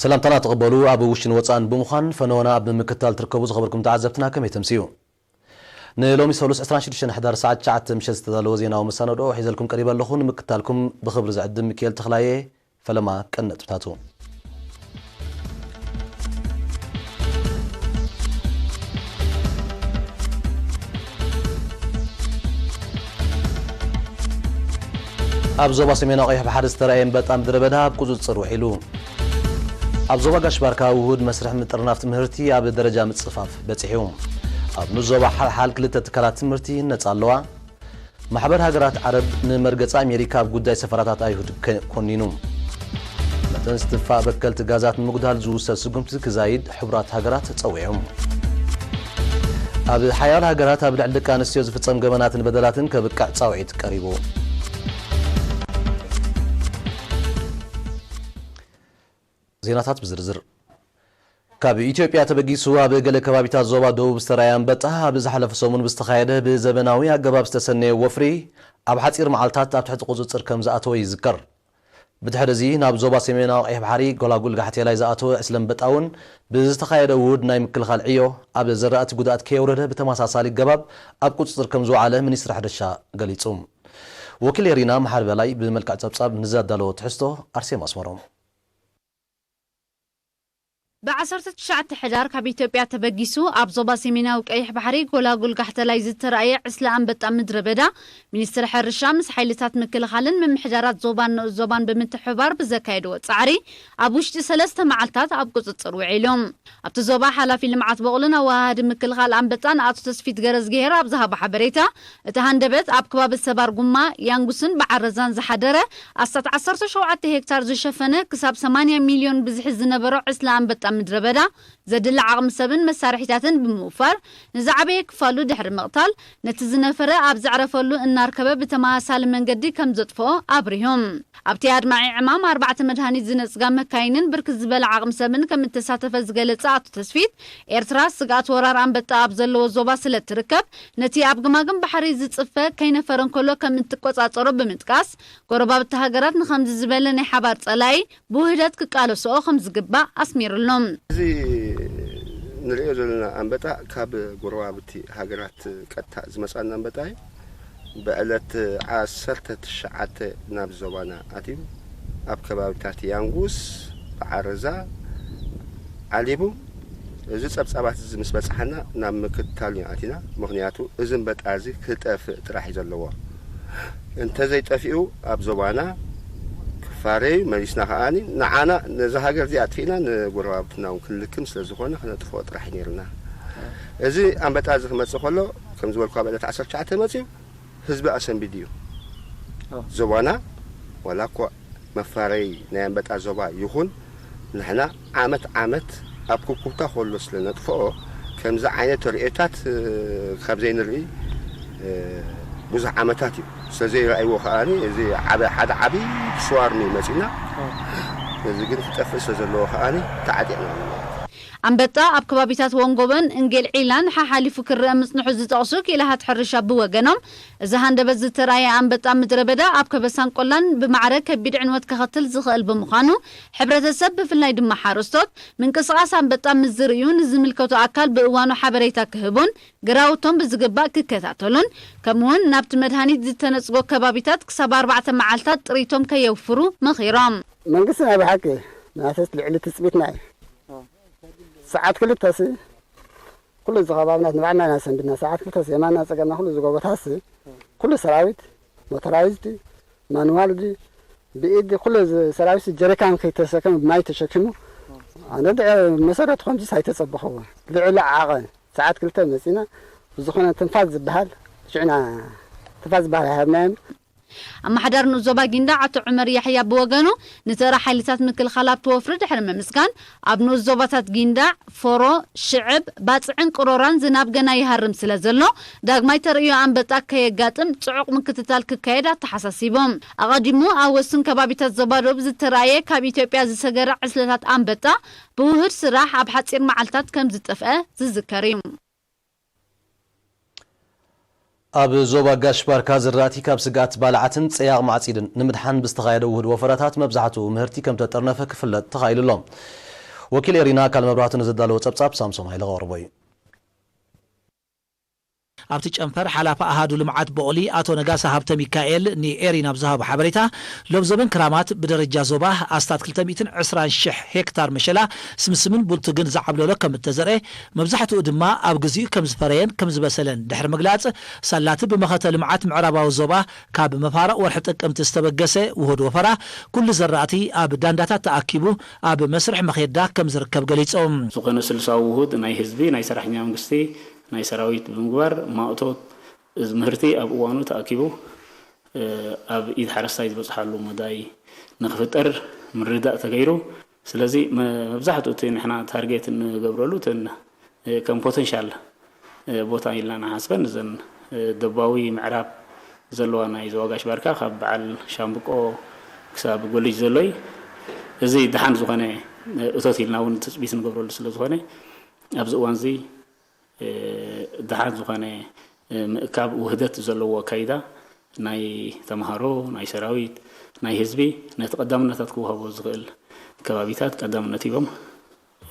ሰላምታና ተቐበሉ። ኣብ ውሽጥን ወጻእን ብምዃን ፈነወና ኣብ ምክትታል ትርከቡ ዝኸበርኩም ተዓዘብትና ከመይ ተምስዩ? ንሎሚ ሰሉስ ዕስራን ሽዱሽተን ሕዳር ሰዓት ትሽዓተ ምሸት ዝተዳለወ ዜናዊ መሰናድኦ ሒዘልኩም ቀሪበ ኣለኹ። ንምክትታልኩም ብኽብሪ ዝዕድም ሚካኤል ተኽላየ። ፈለማ ቀንዲ ነጥብታቱ። ኣብ ዞባ ሰሜናዊ ቀይሕ ባሕሪ ዝተራእየ ኣንበጣ ምድረ በዳ ኣብ ቁጽጽር ውዒሉ። ኣብ ዞባ ጋሽ ባርካ ውሁድ መስርሕ ምጥርናፍ ትምህርቲ ኣብ ደረጃ ምጽፋፍ በጺሑ። ኣብ ንኡስ ዞባ ሓልሓል ክልተ ትካላት ትምህርቲ ነጻ ኣለዋ። ማሕበር ሃገራት ዓረብ ንመርገጺ ኣሜሪካ ኣብ ጉዳይ ሰፈራታት ኣይሁድ ከ-፣ ኮኒኑ። መጠን ዝትፋእ በከልቲ ጋዛት ንምጉዳል ዝውሰድ ስጉምቲ ክዛይድ ሕቡራት ሃገራት ጸዊዑ። ኣብ ሓያሎ ሃገራት ኣብ ልዕሊ ደቂ ኣንስትዮ ዝፍጸም ገበናትን በደላትን ከብቅዕ ጻውዒት ቀሪቡ። ዜናታት ብዝርዝር። ካብ ኢትዮጵያ ተበጊሱ ኣብ ገለ ከባቢታት ዞባ ደቡብ ዝተራእየ ኣንበጣ፣ ኣብ ዝሓለፈ ሰሙን ብዝተኻየደ ብዘበናዊ ኣገባብ ዝተሰነየ ወፍሪ፣ ኣብ ሓጺር መዓልታት ኣብ ትሕቲ ቁጽጽር ከም ዝኣተወ ይዝከር። ብድሕሪ እዚ ናብ ዞባ ሰሜናዊ ቀይሕ ባሕሪ ጎላጉል ጋሕቴላይ ዝኣተወ ዕስለ ኣንበጣ እውን ብዝተኻየደ ውሁድ ናይ ምክልኻል ዕዮ ኣብ ዘራእቲ ጉድኣት ከየውረደ ብተመሳሳሊ ኣገባብ ኣብ ቁጽጽር ከም ዝወዓለ ሚኒስትሪ ሕርሻ ገሊጹ። ወኪል ኤሪና መሓሪ በላይ ብመልክዕ ጸብጻብ ንዘዳለዎ ትሕዝቶ ኣርሴማ ኣስመሮም። ብዓሰርተ ትሽዓተ ሕዳር ካብ ኢትዮጵያ ተበጊሱ ኣብ ዞባ ሰሜናዊ ቀይሕ ባሕሪ ጎላጉል ጋሕተላይ ዝተራእየ ዕስለ ኣንበጣ ምድረ በዳ፣ ሚኒስትሪ ሕርሻ ምስ ሓይልታት ምክልኻልን ምምሕዳራት ዞባን ንኡስ ዞባን ብምትሕብባር ብዘካየድዎ ጻዕሪ፣ ኣብ ውሽጢ ሰለስተ መዓልታት ኣብ ቁጽጽር ውዒሉ። ኣብቲ ዞባ ሓላፊ ልምዓት በቑልን ኣወሃሃዲ ምክልኻል ኣንበጣን ኣቶ ተስፊት ገረዝግሄር ኣብ ዝሃቦ ሓበሬታ፣ እቲ ሃንደበት ኣብ ከባቢ ሰባር ጉማ፣ ያንጉስን በዓረዛን ዝሓደረ ኣስታት ዓሰርተ ሸውዓተ ሄክታር ዝሸፈነ ክሳብ ሰማንያ ሚልዮን ብዝሒ ዝነበሮ ዕስለ ኣንበጣ ምድረ በዳ ዘድሊ ዓቕሚ ሰብን መሳርሒታትን ብምውፋር ንዝዓበየ ክፋሉ ድሕሪ ምቕታል ነቲ ዝነፈረ ኣብ ዘዕረፈሉ እናርከበ ብተመሳሳሊ መንገዲ ከም ዘጥፍኦ ኣብሪሆም። ኣብቲ ኣድማዒ ዕማም ኣርባዕተ መድሃኒት ዝነጽጋ መካይንን ብርክት ዝበለ ዓቕሚ ሰብን ከም እተሳተፈ ዝገለጸ ኣቶ ተስፊት፣ ኤርትራ ስግኣት ወራር ኣንበጣ ኣብ ዘለዎ ዞባ ስለ እትርከብ፣ ነቲ ኣብ ግማግም ባሕሪ ዝጽፈ ከይነፈረ እንከሎ ከም እትቆጻጸሮ ብምጥቃስ፣ ጎረባብቲ ሃገራት ንኸምዚ ዝበለ ናይ ሓባር ጸላኢ ብውህደት ክቃለስኦ ከም ዝግባእ ኣስሚርሎም። እዚ ንሪኦ ዘለና ኣንበጣ ካብ ጎረባብቲ ሃገራት ቀጥታ ዝመጻና ኣንበጣ እዩ። ብዕለት ዓሰርተ ትሽዓተ ናብ ዞባና ኣትዩ፣ ኣብ ከባቢታት ያንጉስ፣ በዓረዛ ዓሊቡ። እዚ ጸብጻባት እዚ ምስ በጽሓና ናብ ምክትታል ኢና ኣቲና። ምኽንያቱ እዚ ኣንበጣ እዚ ክጠፍእ ጥራሕ እዩ ዘለዎ። እንተዘይጠፊኡ ኣብ ዞባና ክፋረዩ መሊስና ከኣኒ ንዓና ነዛ ሃገር እዚኣ ኣጥፊእና ንጎረባብትና እውን ክንልክም ስለ ዝኾነ ክነጥፍኦ ጥራሕ እዩ ነይርና። እዚ ኣንበጣ እዚ ክመጽእ ከሎ ከም ዝበልኩ ኣብ ዕለት ዓሰርተ ትሽዓተ መጽዩ ህዝቢ ኣሰንቢዱ እዩ። ኦ። ዞባና ዋላ እኳ መፋረይ ናይ ኣንበጣ ዞባ ይኹን ንሕና ዓመት ዓመት ኣብ ኩብኩብታ ከሎ ስለ ነጥፍኦ ከምዚ ዓይነት ርእዮታት፣ እ፣ ካብ ዘይንርኢ፣ እ፣ ብዙሕ ዓመታት እዩ። ስለ ዘይረኣይዎ ከኣኒ እዚ ዓበ-፣ ሓደ ዓብዪ ስዋርም እዩ መጺና። ኦ። እዚ ግን ክጠፍእ ስለ ዘለዎ ከኣኒ ተዓጢቕና ኣለና። ኣንበጣ ኣብ ከባቢታት ወንጎበን እንጌል ዒላን ሓሓሊፉ ክረአ ምጽንሑ ዝጠቕሱ ክኢላሃት ሕርሻ ብወገኖም፣ እዚ ሃንደበት ዝተራእየ ኣንበጣ ምድረ በዳ ኣብ ከበሳን ቆላን ብማዕረ ከቢድ ዕንወት ከኸትል ዝኽእል ብምዃኑ፣ ሕብረተሰብ ብፍላይ ድማ ሓረስቶት ምንቅስቓስ ኣንበጣ ምስ ዝርእዩ ንዝምልከቶ ኣካል ብእዋኑ ሓበሬታ ክህቡን ግራውቶም ብዝግባእ ክከታተሉን፣ ከምኡውን ናብቲ መድሃኒት ዝተነጽጎ ከባቢታት ክሳብ ኣርባዕተ መዓልታት ጥሪቶም ከየውፍሩ መኺሮም። መንግስቲ ናይ ብሓቂ ናተስ ልዕሊ ትጽቢትና እዩ። ሰዓት ክልተሲ ኩሉ እዚ ከባብና ንባዕልና ኢና ሰንቢድና። ሰዓት ክልተሲ የማና ጸገምና ኩሉ እዚ ጎቦታሲ ኩሉ ሰራዊት ሞተራይዝድ ማኑዋል ዲ ብኢድ ኩሉ እዚ ሰራዊት ጀሪካን ከይተሰከመ ብማይ ተሸኪሙ ኣነ ድ-፣ መሰረቱ ከምዚስ ኣይተጸበኸዎ። ልዕሊ ዓቐን ሰዓት ክልተ መጺና ብዝኾነ ትንፋስ ዝበሃል ሽዕና ትንፋስ ዝበሃል ኣይሃብናዮም። ኣመሓዳሪ ንኡስ ዞባ ጊንዳዕ ኣቶ ዑመር ያሕያ ብወገኑ፣ ንተራ ሓይልታት ምክልኻል ኣብቲ ወፍሪ ድሕሪ ምምስጋን፣ ኣብ ንኡስ ዞባታት ጊንዳዕ፣ ፎሮ፣ ሽዕብ፣ ባጽዕን ቅሮራን ዝናብ ገና ይሃርም ስለ ዘሎ፣ ዳግማይ ተርእዮ ኣንበጣ ከየጋጥም ጽዑቕ ምክትታል ክካየድ ኣተሓሳሲቦም። ኣቐዲሙ ኣብ ወስን ከባቢታት ዞባ ዶብ ዝተራእየ ካብ ኢትዮጵያ ዝሰገረ ዕስለታት ኣንበጣ ብውሁድ ስራሕ ኣብ ሓጺር መዓልታት ከም ዝጠፍአ ዝዝከር እዩ። ኣብ ዞባ ጋሽ ባርካ ዝራእቲ ካብ ስግኣት ባልዓትን ጸያቕ ማዕጺድን ንምድሓን ብዝተኻየደ ውሁድ ወፈራታት መብዛሕትኡ ምህርቲ ከም ተጠርነፈ ክፍለጥ ተኻኢሉ ኣሎ። ወኪል ኤሪና ኣካል መብራህቱ ንዘዳለዎ ጸብጻብ ሳምሶም ሃይለ ከቕርቦ እዩ። ኣብቲ ጨንፈር ሓላፊ ኣሃዱ ልምዓት ቦቕሊ ኣቶ ነጋሳ ሃብተ ሚካኤል ንኤሪና ኣብ ዝሃቦ ሓበሬታ፣ ሎብ ዘበን ክራማት ብደረጃ ዞባ ኣስታት ክልተ ሚእትን ዕስራን ሽሕ ሄክታር መሸላ ስምስምን ቡልቱግን ዝዓብለሎ ከም እተዘርኤ፣ መብዛሕትኡ ድማ ኣብ ግዚኡ ከም ዝፈረየን ከም ዝበሰለን ድሕሪ ምግላጽ፣ ሳላቲ ብመኸተ ልምዓት ምዕራባዊ ዞባ ካብ መፋርቕ ወርሒ ጥቅምቲ ዝተበገሰ ውሁድ ወፈራ ኩሉ ዘራእቲ ኣብ ዳንዳታት ተኣኪቡ ኣብ መስርሕ መኼዳ ከም ዝርከብ ገሊጹ። ዝኾነ ስልሳዊ ውሁድ ናይ ህዝቢ፣ ናይ ሰራሕተኛ መንግስቲ፣ ናይ ሰራዊት ብምግባር ማእቶት እዚ ምህርቲ ኣብ እዋኑ ተኣኪቡ፣ እ፣ ኣብ ኢድ ሓረስታይ ዝበጽሓሉ መዳይ ንክፍጠር ምርድዳእ ተገይሩ። ስለዚ መ-፣ መብዛሕትኡ እቲ ንሕና ታርጌት እንገብረሉ እተን፣ እ፣ ከም ፖተንሻል፣ እ፣ ቦታ ኢልና ንሓስበን እዘን፣ እ፣ ደቡባዊ ምዕራብ ዘለዋ ናይ ዞባ ጋሽ ባርካ ካብ በዓል ሻምብቆ ክሳብ ጎልጅ ዘሎ እዩ። እዚ ደሓን ዝኾነ፣ እ፣ እቶት ኢልና እውን ትጽቢት ንገብረሉ ስለ ዝኾነ ኣብዚ እዋን እዚ፣ እ፣ ደሓን ዝኾነ፣ እ፣ ምእካብ ውህደት ዘለዎ ኣካይዳ ናይ ተምሃሮ፣ ናይ ሰራዊት፣ ናይ ህዝቢ ነቲ ቀዳምነታት ክወሃቦ ዝኽእል ከባቢታት ቀዳምነት ሂቦም፣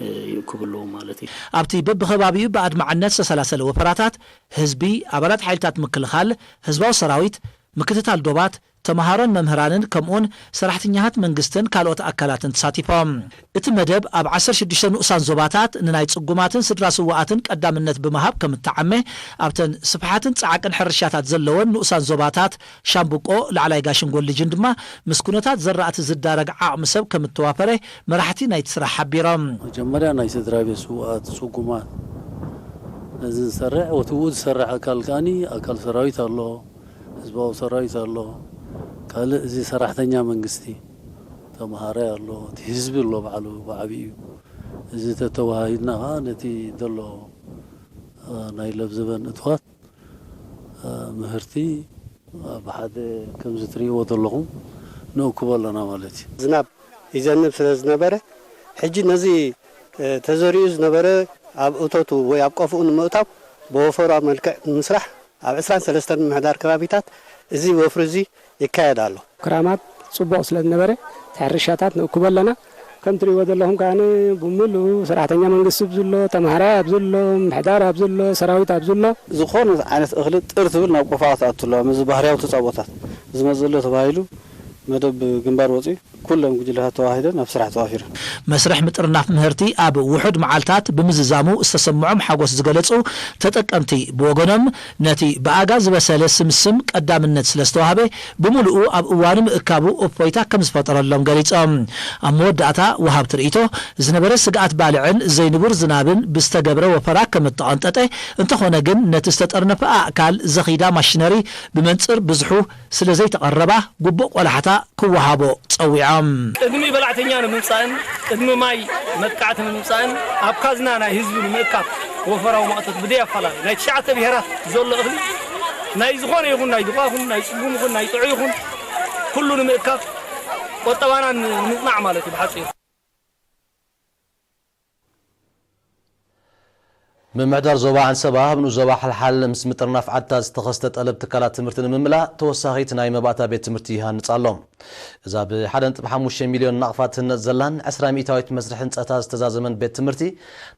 እ፣ ይእክብሉ ማለት እዩ። ኣብቲ በብኸባቢኡ ብኣድማዕነት ዝተሰላሰለ ወፈራታት ህዝቢ፣ ኣባላት ሓይልታት ምክልኻል፣ ህዝባዊ ሰራዊት፣ ምክትታል ዶባት፣ ተምሃሮን መምህራንን ከምኡውን ሰራሕተኛታት መንግስትን ካልኦት ኣካላትን ተሳቲፎም። እቲ መደብ ኣብ ዓሰርተ ሽዱሽተ ንኡሳን ዞባታት ንናይ ጽጉማትን ስድራ ስውኣትን ቀዳምነት ብምሃብ ከም እተዓመ፣ ኣብተን ስፍሓትን ጻዕቅን ሕርሻታት ዘለወን ንኡሳን ዞባታት ሻምብቆ፣ ላዕላይ ጋሽን ጎልጅን ድማ ምስ ኩነታት ዘራእቲ ዝዳረግ ዓቕሚ ሰብ ከም እተዋፈረ መራሕቲ ናይቲ ስራሕ ሓቢሮም። መጀመርያ ናይ ስድራ ቤት ስውኣት፣ ጽጉማት፣ ነዚ ዝሰርዕ፣ እቲ ብኡ ዝሰርዕ ኣካል ከኣኒ ኣካል ሰራዊት ኣሎ፣ ህዝባዊ ሰራዊት ኣሎ፣ ካልእ እዚ ሰራሕተኛ መንግስቲ፣ ተምሃራይ ኣሎ፣ እቲ ህዝቢ ኣሎ ባዕሉ ብዓብዩ። እዚ ተተወሃሂድና ኸዓ ነቲ ዘሎ፣ እ፣ ናይ ለብዘበን እትዋት፣ እ፣ ምህርቲ ኣብ ሓደ ከምዚ ትርእይዎ ዘለኹም ንእክቦ ኣለና ማለት እዩ። ዝናብ ይዘንብ ስለ ዝነበረ፣ ሕጂ ነዚ፣ እ፣ ተዘሪኡ ዝነበረ ኣብ እቶቱ ወይ ኣብ ቆፍኡ ንምእታው ብወፈራ መልክዕ ንምስራሕ ኣብ ዕስራን ሰለስተን ምምሕዳር ከባቢታት እዚ ወፍሪ እዚ ይካየድ ኣሎ። ክራማት ጽቡቕ ስለ ዝነበረ፣ እቲ ሕርሻታት ንእክቦ ኣለና። ከም ትርእይዎ ዘለኹም ከኣ ብምሉኡ ሰራሕተኛ መንግስቲ ኣብዚ ኣሎ፣ ተምሃራይ ኣብዚ ኣሎ፣ ምምሕዳር ኣብዚ ኣሎ፣ ሰራዊት ኣብዚ ኣሎ። ዝኾነ ዓይነት እኽሊ ጥር ትብል ናብ ቆፋ ትኣቱ ኣለዋ። ምስዚ ባህርያዊ ተጻቦታት ዝመጽእ ዘሎ ተባሂሉ መደብ ግንባር ወጺኡ፣ ኩለን ጉጅለታት ተዋሂደን ኣብ ስራሕ ተዋፊረን። መስርሕ ምጥርናፍ ምህርቲ ኣብ ውሑድ መዓልታት ብምዝዛሙ ዝተሰምዖም ሓጎስ ዝገለጹ ተጠቀምቲ ብወገኖም፣ ነቲ ብኣጋ ዝበሰለ ስምስም ቀዳምነት ስለ ዝተዋህበ፣ ብምሉኡ ኣብ እዋኑ ምእካቡ እፎይታ ከም ዝፈጠረሎም ገሊጾም። ኣብ መወዳእታ፣ ወሃብቲ ርእይቶ፣ ዝነበረ ስግኣት ባልዕን ዘይንቡር ዝናብን ብዝተገብረ ወፈራ ከም እተቐንጠጠ፣ እንተኾነ ግን፣ ነቲ ዝተጠርነፈ ኣእካል ዘኺዳ ማሽነሪ ብመንጽር ብዝሑ ስለ ዘይተቐረባ፣ ግቡእ ቆላሕታ ክወሃቦ ጸዊዖም። ቅድሚ በላዕተኛ ንምምጻእን ቅድሚ ማይ መጥቃዕቲ ንምምጻእን ኣብ ካዝና ናይ ህዝቢ ንምእካብ ወፈራዊ ማእቶት ብደይ ኣፈላላይ ናይ ትሽዓተ ብሄራት ዘሎ እኽሊ ናይ ዝኾነ ይኹን ናይ ድኻ ይኹን ናይ ጽጉም ይኹን ናይ ጥዑይ ይኹን ኩሉ ንምእካብ ቆጠባና ንምጽናዕ ማለት እዩ ብሓጺሩ። ምምሕዳር ዞባ ዓንሰባ ኣብ ንኡስ ዞባ ሓልሓል ምስ ምጥርናፍ ዓድታት ዝተኸስተ ጠለብ ትካላት ትምህርቲ ንምምላእ ተወሳኺት ናይ መባእታ ቤት ትምህርቲ ይሃንጽ ኣሎ። እዛ ብሓደ ነጥቢ ሓሙሽተ ሚልዮን ናቕፋ ትህነጽ ዘላን ዕስራ ሚእታዊት መስርሕ ህንጸታ ዝተዛዘመን ቤት ትምህርቲ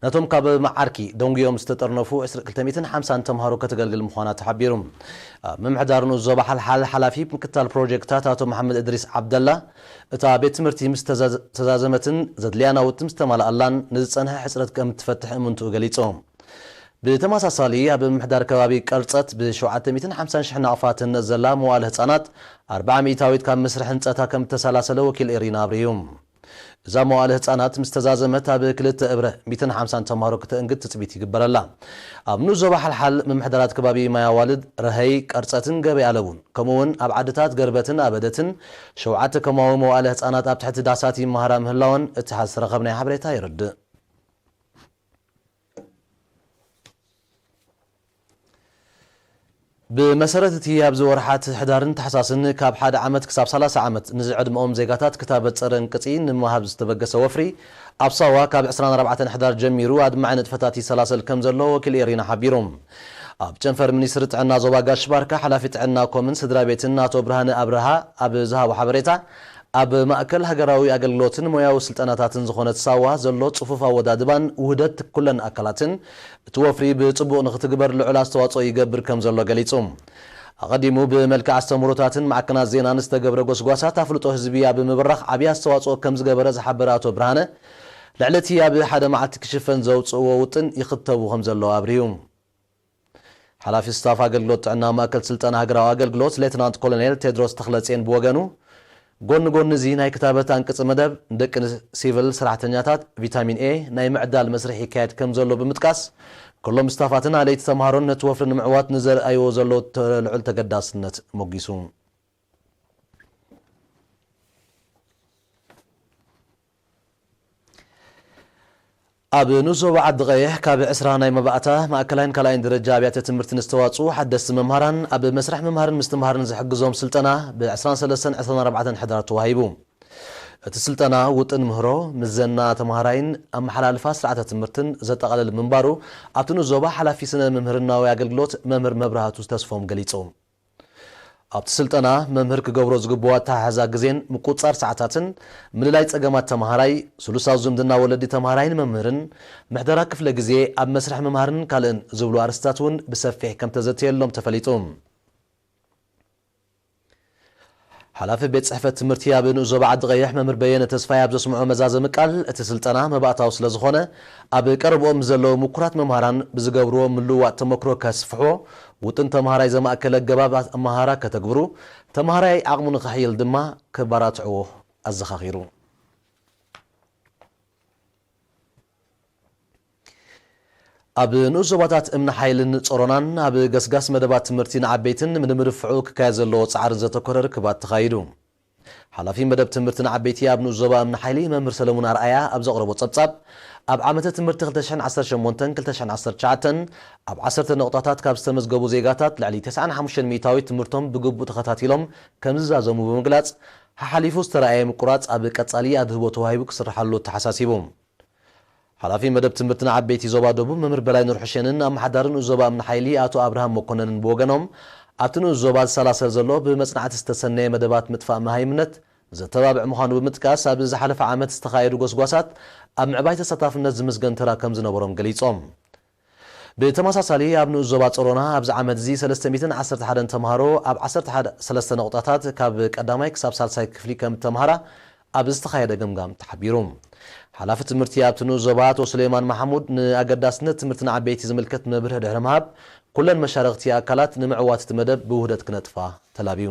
ነቶም ካብ መዓርኪ ደንጉዮም ዝተጠርነፉ ዕስራ ክልተ ሚእትን ሓምሳን ተምሃሮ ከተገልግል ምዃና ተሓቢሩ። ኣብ ምምሕዳር ንኡስ ዞባ ሓልሓል ሓላፊ ምክትታል ፕሮጀክታት ኣቶ መሓመድ እድሪስ ዓብደላ፣ እታ ቤት ትምህርቲ ምስ ተዛዘ-፣ ተዛዘመትን ዘድልያ ናውቲ ምስ ተማልኣላን ንዝጸንሐ ሕጽረት ከም እትፈትሕ እምንትኡ ገሊጹ። ብተመሳሳሊ፣ ኣብ ምምሕዳር ከባቢ ቀርጸት ብሸውዓተ ሚእትን ሓምሳን ሽሕ ናቕፋ ትህነጽ ዘላ መዋእለ ህጻናት ኣርብዓ ሚእታዊት ካብ መስርሕ ህንጸታ ከም እተሰላሰለ ወኪል ኤሪና ኣብሪሁ። እዛ መዋእለ ህጻናት ምስ ተዛዘመት ኣብ ክልተ እብረ ሚእትን ሓምሳን ተምሃሮ ክተእንግድ ትጽቢት ይግበረላ። ኣብ ንኡስ ዞባ ሓልሓል ምምሕዳራት ከባቢ ማይ ኣዋልድ፣ ረሀይ፣ ቀርጸትን ገበይ ኣለቡን፣ ከምኡ'ውን ኣብ ዓድታት ገርበትን ኣበደትን ሸውዓተ ከማዊ መዋእለ ህጻናት ኣብ ትሕቲ ዳሳት ይመሃራ ምህላወን እቲ ዝተረኸብናዮ ሓበሬታ የረድእ። ብመሰረት እቲ ኣብዚ ወርሓት ሕዳርን ታሕሳስን ካብ ሓደ ዓመት ክሳብ ሰላሳ ዓመት ንዝዕድመኦም ዜጋታት ክታበት ጸረ እንቅጺ ንምሃብ ዝተበገሰ ወፍሪ፣ ኣብ ሳዋ ካብ ዕስራን ኣርባዕተን ሕዳር ጀሚሩ ኣድማዒ ንጥፈታት ይሰላሰል ከም ዘሎ ወኪል ኤሪና ሓቢሩ። ኣብ ጨንፈር ሚኒስትሪ ጥዕና ዞባ ጋሽ ባርካ ሓላፊ ጥዕና ኮምን ስድራ ቤትን ኣቶ ብርሃነ ኣብርሃ ኣብ ዝሃቦ ሓበሬታ፣ ኣብ ማእከል ሃገራዊ ኣገልግሎትን ሞያዊ ስልጠናታትን ዝኾነት ሳዋ ዘሎ ጽፉፍ ኣወዳድባን ውህደት ኩለን ኣካላትን፣ እቲ ወፍሪ ብጽቡቕ ንኽትግበር ልዑል ኣስተዋጽኦ ይገብር ከም ዘሎ ገሊጹ። ኣቐዲሙ ብመልክዕ ኣስተምህሮታትን ማዕከናት ዜናን ዝተገብረ ጎስጓሳት ኣፍልጦ ህዝቢ ኣብ ምብራኽ ዓብዪ ኣስተዋጽኦ ከም ዝገበረ ዝሓበረ ኣቶ ብርሃነ፣ ልዕሊ እቲ ኣብ ሓደ መዓልቲ ክሽፈን ዘውጽእዎ ውጥን ይኽተቡ ከም ዘለዉ ኣብርሁ። ሓላፊ ስታፍ ኣገልግሎት ጥዕና ማእከል ስልጠና ሃገራዊ ኣገልግሎት ሌትናንት ኮሎኔል ቴድሮስ ተኽለጽዮን ብወገኑ፣ ጎኒ ጎኒ እዚ ናይ ክታበት ኣንቅጺ መደብ፣ ንደቂ ሲቪል ሰራሕተኛታት ቪታሚን ኤ ናይ ምዕዳል መስርሕ ይካየድ ከም ዘሎ ብምጥቃስ፣ ኩሎም ስታፋትን ኣለይቲ ተምሃሮን ነቲ ወፍሪ ንምዕዋት ንዘርኣይዎ ዘለዉ ተ-፣ ልዑል ተገዳስነት ሞጊሱ። ኣብ ንኡስ ዞባ ዓዲ ቀይሕ ካብ ዕስራ ናይ መባእታ ማእከላይን ካልኣይን ደረጃ ኣብያተ ትምህርቲ ንዝተዋጽኡ ሓደስቲ መምሃራን ኣብ መስርሕ ምምሃርን ምስትምሃርን ዝሕግዞም ስልጠና ብ ዕስራን ሰለስተን ዕስራን ኣርባዕተን ሕዳር ተዋሂቡ። እቲ ስልጠና ውጥን ምህሮ፣ ምዘና ተምሃራይን ኣመሓላልፋ ስርዓተ ትምህርትን ዘጠቓልል ምንባሩ ኣብቲ ንኡስ ዞባ ሓላፊ ስነ ምምህርናዊ ኣገልግሎት መምህር መብራህቱ ተስፎም ገሊጹ። ኣብቲ ስልጠና መምህር ክገብሮ ዝግብኦ ኣተሓሕዛ ግዜን ምቁጽጻር ሰዓታትን፣ ምልላይ ጸገማት ተምሃራይ፣ ስሉሳዊ ዝምድና ወለዲ ተምሃራይን መምህርን፣ ምሕደራ ክፍለ ግዜ ኣብ መስርሕ ምምሃርን ካልእን ዝብሉ ኣርእስትታት እውን ብሰፊሕ ከም ተዘተየሎም ተፈሊጡ። ሓላፊ ቤት ጽሕፈት ትምህርቲ ኣብ ንኡስ ዞባ ዓዲ ቀይሕ መምህር በየነ ተስፋይ ኣብ ዘስምዖ መዛዘሚ ቃል፣ እቲ ስልጠና መባእታዊ ስለ ዝኾነ፣ ኣብ ቀረብኦም ዘለዉ ምኩራት መምሃራን ብዝገብርዎ ምልውዋጥ ተመክሮ ከስፍሕዎ፣ ውጥን ተምሃራይ ዘማእከለ ኣገባብ ኣመሃህራ ከተግብሩ፣ ተምሃራይ ዓቕሙ ንኸሕይል ድማ ከባራትዕዎ ኣዘኻኺሩ። ኣብ ንኡስ ዞባታት እምኒ ሓይልን ጾሮናን ኣብ ገስጋስ መደባት ትምህርቲ ንዓበይትን ንምድፍዑ ክካየድ ዘለዎ ጻዕርን ዘተኮረ ርክባት ተኻይዱ። ሓላፊ መደብ ትምህርቲ ንዓበይቲ ኣብ ንኡስ ዞባ እምኒ ሓይሊ መምህር ሰለሙን ኣርኣያ ኣብ ዘቕረቦ ጸብጻብ፣ ኣብ ዓመተ ትምህርቲ ክልተ ሽሕን ዓሰርተ ሸሞንተን ክልተ ሽሕን ዓሰርተ ትሽዓተን ኣብ ዓሰርተ ነቑጣታት ካብ ዝተመዝገቡ ዜጋታት ልዕሊ ተስዓን ሓሙሽተን ሚእታዊት ትምህርቶም ብግቡእ ተኸታቲሎም ከም ዝዛዘሙ ብምግላጽ፣ ሓሓሊፉ ዝተረኣየ ምቁራጽ ኣብ ቀጻሊ ኣድህቦ ተዋሂቡ ክስርሓሉ ኣተሓሳሲቡ። ሓላፊ መደብ ትምህርቲ ንዓበይቲ ዞባ ደቡብ መምህር በላይ ኑር ሕሴንን ኣመሓዳሪ ንኡስ ዞባ እምኒ ሓይሊ ኣቶ ኣብርሃም መኮነንን ብወገኖም፣ ኣብቲ ንኡስ ዞባ ዝሰላሰል ዘሎ ብመጽናዕቲ ዝተሰነየ መደባት ምጥፋእ መሃይምነት ዘተባብዕ ምዃኑ ብምጥቃስ፣ ኣብ ዝሓለፈ ዓመት ዝተኻየዱ ጎስጓሳት ኣብ ምዕባይ ተሳታፍነት ዝምስገን ተራ ከም ዝነበሮም ገሊጾም። ብተመሳሳሊ፣ ኣብ ንኡስ ዞባ ጾሮና ኣብዚ ዓመት እዚ ሰለስተ ሚእትን ዓሰርተ ሓደን ተምሃሮ ኣብ ዓሰርተ ሓደ፣ ሰለስተ ነቑጣታት ካብ ቀዳማይ ክሳብ ሳልሳይ ክፍሊ ከም ተምሃራ ኣብ ዝተኻየደ ገምጋም ተሓቢሩ። ሓላፊ ትምህርቲ ኣብቲ ንኡስ ዞባ ኣቶ ሱሌማን ማሕሙድ ንኣገዳስነት ትምህርቲ ንዓበይቲ ዝምልከት መብርሂ ድሕሪ ምሃብ፣ ኩለን መሻርኽቲ ኣካላት ንምዕዋት እቲ መደብ ብውህደት ክነጥፋ ተላብዩ።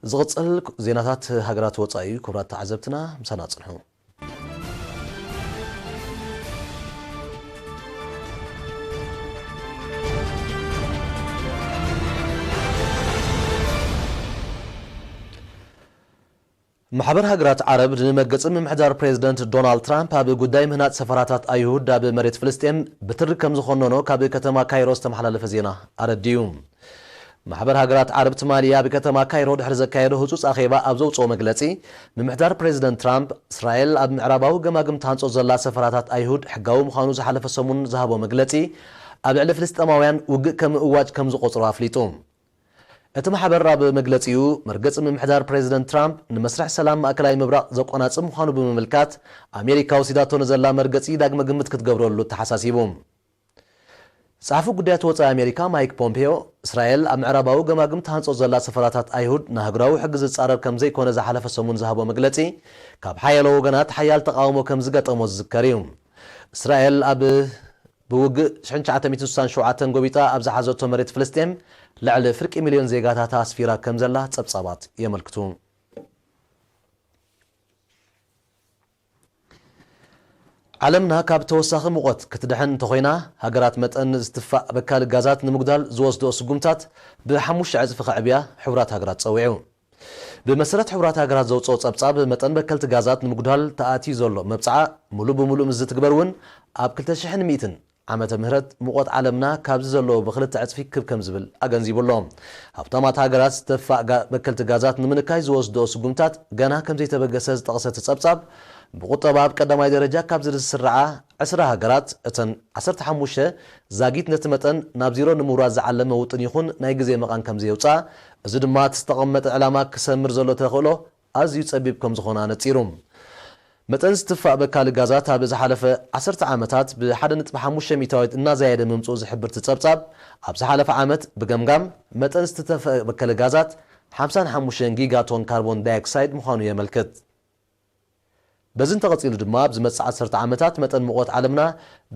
ዝቕጽል ዜናታት ሃገራት ወጻኢ እዩ። ክቡራት ተዓዘብትና፣ ምሳና ጽንሑ። ማሕበር ሃገራት ዓረብ ንመርገጺ ምምሕዳር ፕሬዚደንት ዶናልድ ትራምፕ ኣብ ጉዳይ ምህናጽ ሰፈራታት ኣይሁድ ኣብ መሬት ፍልስጤም ብትሪ ከም ዝኾነኖ ካብ ከተማ ካይሮ ዝተመሓላለፈ ዜና ኣረዲኡ። ማሕበር ሃገራት ዓረብ ትማሊ ኣብ ከተማ ካይሮ ድሕሪ ዘካየዶ ህጹጽ ኣኼባ ኣብ ዘውጽኦ መግለጺ፣ ምምሕዳር ፕሬዚደንት ትራምፕ፣ እስራኤል ኣብ ምዕራባዊ ገማግም ትሃንጾ ዘላ ሰፈራታት ኣይሁድ ሕጋዊ ምዃኑ ዝሓለፈ ሰሙን ዝሃቦ መግለጺ፣ ኣብ ልዕሊ ፍልስጤማውያን ውግእ ከም እዋጅ ከም ዝቖጽሮ ኣፍሊጡ። እቲ ማሕበር ኣብ መግለጺኡ፣ መርገጺ ምምሕዳር ፕሬዚደንት ትራምፕ ንመስርሕ ሰላም ማእከላይ ምብራቕ ዘቆናጽብ ምዃኑ ብምምልካት፣ ኣሜሪካ ወሲዳቶ ንዘላ መርገጺ ዳግመ ግምት ክትገብረሉ ተሓሳሲቡ። ጸሓፊ ጉዳያት ወጻኢ ኣሜሪካ ማይክ ፖምፔዮ፣ እስራኤል ኣብ ምዕራባዊ ገማግም ትሃንጾ ዘላ ሰፈራታት ኣይሁድ ንሃገራዊ ሕጊ ዝጻረር ከም ዘይኮነ ዝሓለፈ ሰሙን ዝሃቦ መግለጺ፣ ካብ ሓያሎ ወገናት ሓያል ተቓውሞ ከም ዝገጠሞ ዝዝከር እዩ። እስራኤል ኣብ ብውግእ ሽሕን ትሽዓተ ሚእትን ስሳን ሸውዓተን ጎቢጣ ኣብ ዝሓዘቶ መሬት ፍልስጤም ልዕሊ ፍርቂ ሚልዮን ዜጋታታ ኣስፊራ ከም ዘላ ጸብጻባት የመልክቱ። ዓለምና ካብ ተወሳኺ ሙቐት ክትድሕን እንተኾይና፣ ሃገራት መጠን ዝትፋእ በካሊ ጋዛት ንምጉዳል ዝወስድኦ ስጉምታት ብሓሙሽተ ዕጽፊ ከዕብያ ሕቡራት ሃገራት ጸዊዑ። ብመሰረት ሕቡራት ሃገራት ዘውጽኦ ጸብጻብ፣ መጠን በከልቲ ጋዛት ንምጉዳል ተኣትዩ ዘሎ መብጽዓ ምሉእ ብምሉእ ምስ ዝትግበር እውን፣ ኣብ ክልተ ሽሕን ሚእትን ዓመተ ምህረት ሙቐት ዓለምና ካብዚ ዘለዎ ብኽልተ ዕጽፊ ክብ ከም ዝብል ኣገንዚቡ ኣሎ። ሃብታማት ሃገራት ዝተፋእ ጋ-፣ በከልቲ ጋዛት ንምንካይ ዝወስድኦ ስጉምታት ገና ከም ዘይተበገሰ ዝጠቕሰ እቲ ጸብጻብ፣ ብቁጠባ ኣብ ቀዳማይ ደረጃ ካብ ዝስርዓ ዕስራ ሃገራት፣ እተን ዓሰርተ ሓሙሽተ ዛጊት ነቲ መጠን ናብ ዜሮ ንምውራድ ዝዓለመ ውጥን ይኹን ናይ ግዜ መቓን ከም ዘየውፅኣ፣ እዚ ድማ እቲ ዝተቐመጠ ዕላማ ክሰምር ዘሎ ተኽእሎ ኣዝዩ ጸቢብ ከም ዝኾነ ኣነጺሩ። መጠን ዝትፋእ በካሊ ጋዛት ኣብ ዝሓለፈ ዓሰርተ ዓመታት ብ ሓደ ነጥቢ ሓሙሽተ ሚእታዊት እናዛየደ ምምጽኡ ዝሕብር እቲ ጸብጻብ፣ ኣብ ዝሓለፈ ዓመት ብገምጋም መጠን ዝተተፍአ በካሊ ጋዛት ሓምሳን ሓሙሽተን ጊጋቶን ካርቦን ዳይኦክሳይድ ምዃኑ የመልክት። በዚ እንተቐጺሉ ድማ፣ ኣብ ዝመጽእ ዓሰርተ ዓመታት መጠን ሙቐት ዓለምና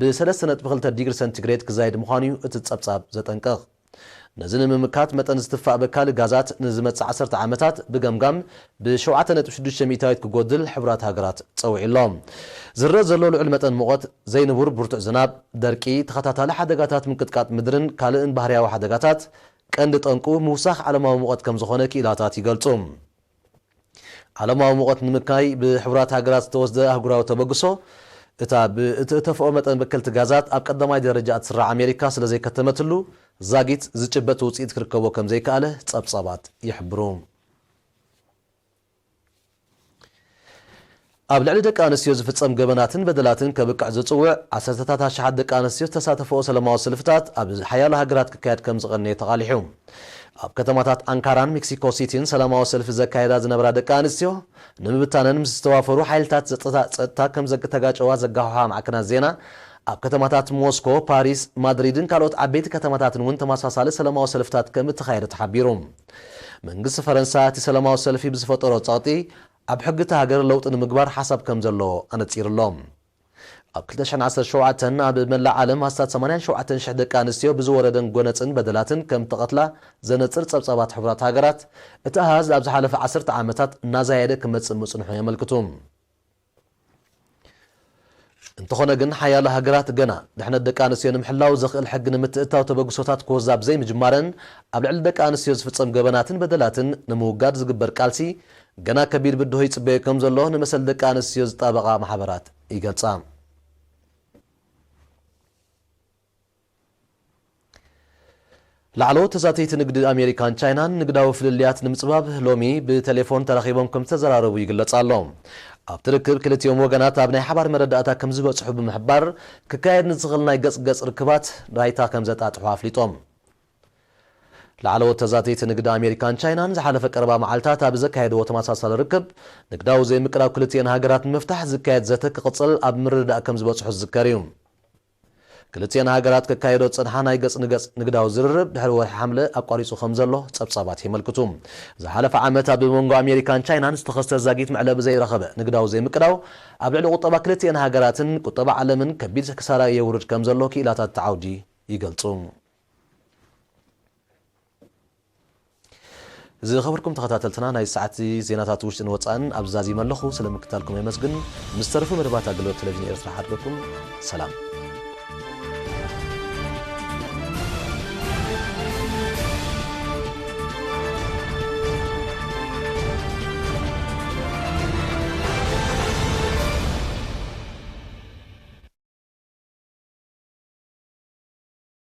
ብ ሰለስተ ነጥቢ ክልተ ዲግሪ ሰንቲግሬድ ክዛይድ ምዃኑ እዩ እቲ ጸብጻብ ዘጠንቅቕ። ነዚ ንምምካት፣ መጠን ዝትፋእ በካሊ ጋዛት ንዝመጽእ ዓሰርተ ዓመታት ብገምጋም ብ ሸውዓተ ነጥቢ ሽዱሽተ ሚእታዊት ክጎድል ሕቡራት ሃገራት ጸዊዑ ኣሎ። ዝረአ ዘሎ ልዑል መጠን ሙቐት፣ ዘይንቡር ብርቱዕ ዝናብ፣ ደርቂ፣ ተኸታታሊ ሓደጋታት ምንቅጥቃጥ ምድርን ካልእን ባህርያዊ ሓደጋታት፣ ቀንዲ ጠንቁ ምውሳኽ ዓለማዊ ሙቐት ከም ዝኾነ ክኢላታት ይገልጹ። ዓለማዊ ሙቐት ንምክናይ ብሕቡራት ሃገራት ዝተወስደ ኣህጉራዊ ተበግሶ፣ እታ ብእትእተፍኦ መጠን በከልቲ ጋዛት ኣብ ቀዳማይ ደረጃ እትስራዕ ኣሜሪካ ስለ ዘይከተመትሉ፣ ዛጊት ዝጭበጥ ውጽኢት ክርከቦ ከም ዘይከኣለ ጸብጻባት ይሕብሩ። ኣብ ልዕሊ ደቂ ኣንስትዮ ዝፍጸም ገበናትን በደላትን ከብቅዕ ዝጽውዕ፣ ዓሰርተታት ኣሽሓት ደቂ ኣንስትዮ ዝተሳተፈኦ ሰላማዊ ሰልፍታት ኣብ ሓያሎ ሃገራት ክካየድ ከም ዝቐነየ ተቓሊሑ። ኣብ ከተማታት ኣንካራን ሜክሲኮ ሲቲን ሰላማዊ ሰልፊ ዘካየዳ ዝነበራ ደቂ ኣንስትዮ፣ ንምብታነን ምስ ዝተዋፈሩ ሓይልታት ጸጥታ፣ ጸጥታ ከም ዘተጋጨዋ ዘጋውሓ ማዕከናት ዜና፣ ኣብ ከተማታት ሞስኮ፣ ፓሪስ፣ ማድሪድን ካልኦት ዓበይቲ ከተማታትን እውን ተመሳሳሊ ሰላማዊ ሰልፍታት ከም እተኻየደ ተሓቢሩ። መንግስቲ ፈረንሳ እቲ ሰላማዊ ሰልፊ ብዝፈጠሮ ጸቕጢ፣ ኣብ ሕጊ እታ ሃገር ለውጢ ንምግባር ሓሳብ ከም ዘለዎ ኣነጺሩ ኣሎ። ኣብ ክልተ ሽሕን ዓሰርተ ሸውዓተን ኣብ መላእ ዓለም ኣስታት ሰማንያን ሸውዓተን ሽሕ ደቂ ኣንስትዮ ብዝወረደን ጎነጽን በደላትን ከም ተቐትላ ዘነጽር ጸብጻባት ሕቡራት ሃገራት፣ እቲ ኣሃዝ ኣብ ዝሓለፈ ዓሰርተ ዓመታት እናዛየደ ክመጽእ ምጽንሑ የመልክቱ። እንተኾነ ግን፣ ሓያሎ ሃገራት ገና ድሕነት ደቂ ኣንስትዮ ንምሕላው ዘኽእል ሕጊ ንምትእትታው ተበግሶታት ክወዛ ብዘይምጅማረን፣ ኣብ ልዕሊ ደቂ ኣንስትዮ ዝፍጸም ገበናትን በደላትን ንምውጋድ ዝግበር ቃልሲ ገና ከቢድ ብድሆ ይጽበዮ ከም ዘሎ ንመሰል ደቂ ኣንስትዮ ዝጣበቓ ማሕበራት ይገልጻ። ላዕለዎት ተዛተይቲ ንግዲ ኣሜሪካን ቻይናን ንግዳዊ ፍልልያት ንምጽባብ ሎሚ ብቴሌፎን ተራኺቦም ከም ዝተዘራረቡ ይግለጽ ኣሎ። ኣብቲ ርክብ ክልቲኦም ወገናት ኣብ ናይ ሓባር መረዳእታ ከም ዝበጽሑ ብምሕባር፣ ክካየድ ንዝኽእል ናይ ገጽ ገጽ ርክባት ባይታ ከም ዘጣጥሑ ኣፍሊጦም። ላዕለዎት ተዛተይቲ ንግዲ ኣሜሪካን ቻይናን ዝሓለፈ ቀረባ መዓልታት ኣብ ዘካየድዎ ተመሳሳሊ ርክብ፣ ንግዳዊ ዘይምቅራብ ክልቲኤን ሃገራት ንምፍታሕ ዝካየድ ዘተ ክቕጽል ኣብ ምርድዳእ ከም ዝበጽሑ ዝዝከር እዩ። ክልቲኤን ሃገራት ከካየዶ ዝጸንሓ ናይ ገጽ ንገጽ ንግዳዊ ዝርርብ ድሕሪ ወርሒ ሓምለ ኣቋሪጹ ከም ዘሎ ጸብጻባት የመልክቱ። ዝሓለፈ ዓመት ኣብ መንጎ ኣሜሪካን ቻይናን ዝተኸስተ ዛጊት መዕለቢ ዘይረኸበ ንግዳዊ ዘይምቅዳው፣ ኣብ ልዕሊ ቁጠባ ክልቲኤን ሃገራትን ቁጠባ ዓለምን ከቢድ ክሳራ የውርድ ከም ዘሎ ክኢላታት እቲ ዓውዲ ይገልጹ። ዝኸበርኩም ተኸታተልትና፣ ናይ ሰዓት ዜናታት ውሽጥን ወጻእን ኣብዚ ዛዚመ ኣለኹ። ስለ ምክታልኩም የመስግን። ምስ ተረፉ መደባት ኣገልግሎት ቴሌቪዥን ኤርትራ ሓድገኩም። ሰላም።